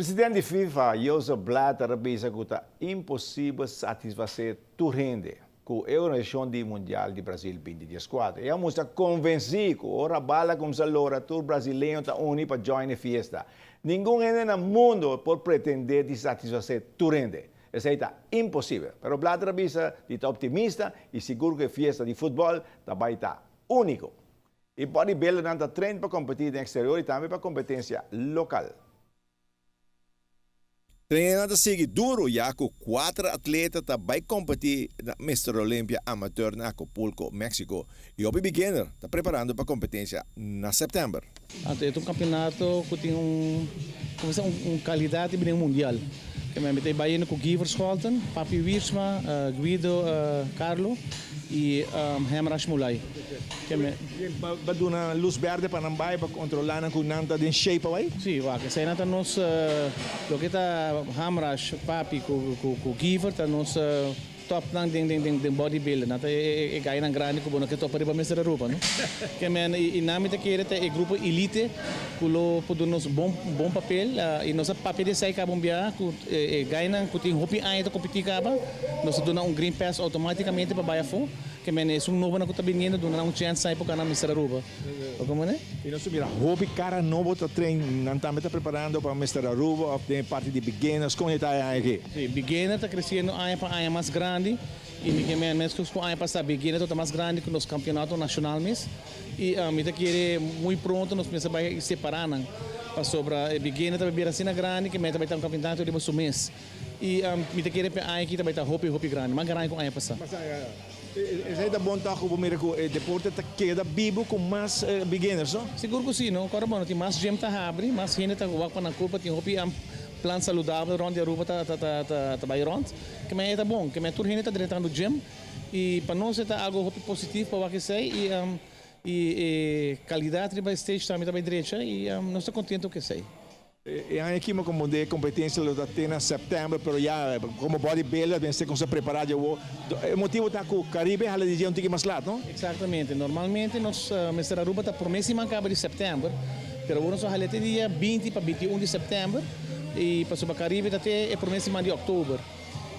Presidente di FIFA, Joseph Blatter a bisa ku ta imposibel satisfasé tur hende ku e organisashon di Mundial di Brasil 2014. E a mustra konvensí ku ora bala kumsa lora tur brasileño ta uni pa join e fiesta. Ningun hende na mundu por pretendé di satisfasé tur hende. Esei ta imposibel. Pero Blatter a bisa di ta optimista i sigur ku e fiesta di futbòl ta bai ta úniko. E bodybuildernan ta train pa kompetí den eksterior i tambe pa kompetensia lokal. Trainnan ta sigui duru ya ku kuater atleta ta bai kompetí na Mister Olympia Amateur na Acapulco, Mexico i hopi beginner ta preparando pa kompetensia na sèptèmber. Anto e ta un kampeonato ku tin un, komo se un kalidat di bini mundial. Ke mi ta bai yendo ku Giver Scholten, Papi Wiersma, Guido Carlo i Hemraj Mulay. Ke mi. Ba duna lus berde pa nan bai pa kontrolá nan ku nan ta den shape pa bai? Si, wak esei nan ta nos, loke ta Hamraj, Papi ku Giver ta nos. Top nan den den den body builder nan ta e guy nan grandi ku bo no ke topa riba Mister Aruba no. Ke men i nan mi ta kere ta e grupo elite ku lo por duna nos bon bon papel i nos a papia di esei kaba un bia ku e guy nan ku tin hopi aña ta kompetí kaba nos ta duna un green pass outomatikamente pa bai afó ke men esun nobo nan ku ta biniendo duna nan un chèns sai por gana Mister Aruba. Bo komo ne? I nos ta mira hopi kara nobo ta train, nan tambe ta preparando pa Mister Aruba of den e parti di beginners, kon e ta e aña aki? Si, beginner ta kresiendo aña pa aña mas grandi i mi ke men meskos ku aña pasá beginner ta mas grandi ku nos kampeonato nashonal mes i mi ta kere muy pronto nos mester bai separá nan pasobra e beginner ta bai bira asina grandi ke men ta bai ta un kampeonato riba su mes i mi ta kere pa e aña aki ta bai ta hopi hopi grandi, mas grandi ku aña pasá. Esei ta bon tòg ku bo mira ku e deporte ta keda bibu ku mas beginners, no? Sigur ku si, no? Kòrda bo, no tin mas gym ta habri, mas hende ta wak pa nan kurpa, tin hopi plan saludabel rònt di Aruba ta ta bai rònt. Ke men e ta bon, ke men tur hende ta drentando gym i pa nos e ta algu hopi positivo pa wak esei i i e kalidat riba e stage tambe ta bai drecha i nos ta kontento ku esei. E aña aki mi a komprondé e kompetensia lo ta te na sèptèmber, pero ya komo bodybuilder mester kumsa prepará dje awor. E motibu ta ku Karibe hala di dje un tiki mas lat, no? Eksaktamente. Normalmente nos Mister Aruba ta promé siman kaba di sèptèmber, pero awor nos a hala te dia 20 pa 21 di sèptèmber i pasobra Karibe ta te e promé siman di òktober.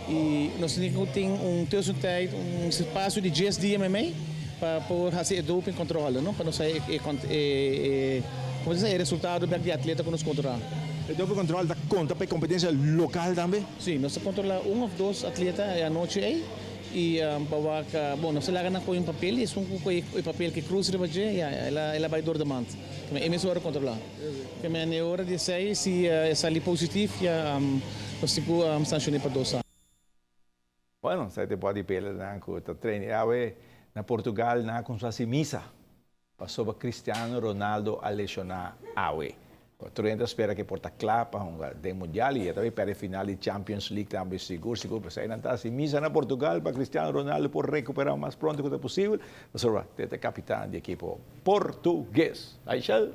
I nos tin ku tin un tussentijd, un spasio di dies dia meimei pa por hasi e doping controle, no? Pa nos haya e e como se dice e resultado bek di e atleta ku nos controla. E doping controle ta konta pa e kompetensia lokal tambe? Si, nos ta controla un of dos atleta e anochi ei i pa wak, bon nos ta laga nan kohe un papel i esun ku kohe e papel ku e krus riba dje ya el a bai door de mand. E mes ora controla. Ke men e ora di esei si e sali positif ya nos tin ku sanshoné pa 2 aña. Bueno, esei ta e bodybuildernan ku ta train. E awe na Portugal nan a kumsa hasi misa pasobra Cristiano Ronaldo a leshoná awe. Tur hende ta spera ku e por ta kla pa hunga den Mundial i e ta bai pèrdè final di Champions League tambe sigur sigur. P'esei nan ta hasi misa na Portugal pa Cristiano Ronaldo por rekuperá mas pronto ku ta posibel pasobra e ta e kapitan di ekipo portugues. Aishel.